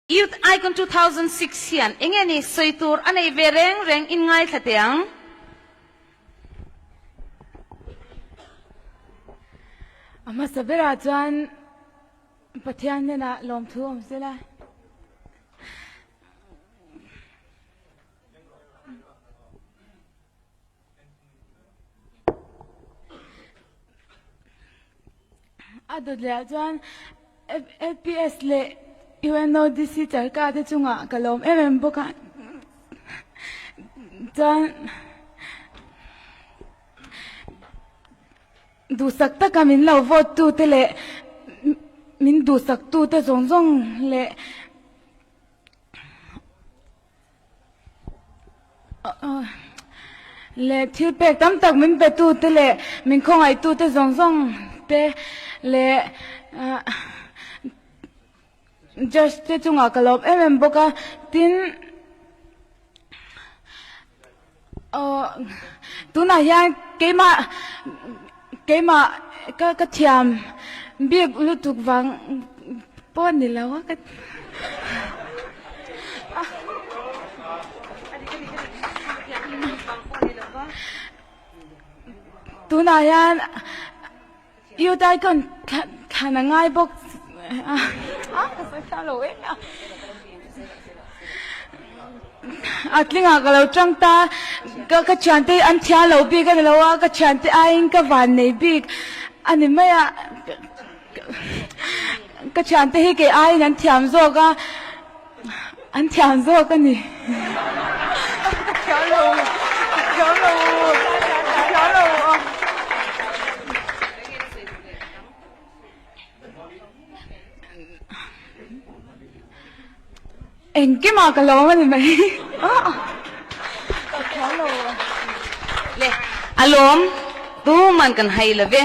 Youth Icon 2006 hian enge ni sawi tur a nei ve reng reng in ngaithla teh ang. A hmasa berah chuan Pathian hnenah lawmthu awm sela. A dawt leh ah chuan LPS leh UNODC charka te chungah ka lawm em em bawk a, chuan duhsak taka min lo vote tu te leh min duhsak tu te zawng zawng leh. Leh thil pek tam tak min pe tu te leh min khawngaih tu te zawng zawng te leh judge te chungah ka lawm em em bawk a tin aw tunah hian keimah keimah ka ka thiam bik lutuk vang pawh a ni lo a ka Tunah hian Youth Icon thlan a ngai bawk a, ka sawi thiam lo em a. A tlingah ka lo tang ta, ka ka thiante an thiam lo bik a ni lo a, ka thiante aiin ka van nei bik a ni mai a. Ka thiante hi kei aiin an thiam zawk a, an thiam zawk a ni. Ka thiam lo, ka thiam lo, ka thiam lo. Engkimah ka lawm a ni mai. Ka thiam lo. Le, a lawm, tuman kan hai lo ve.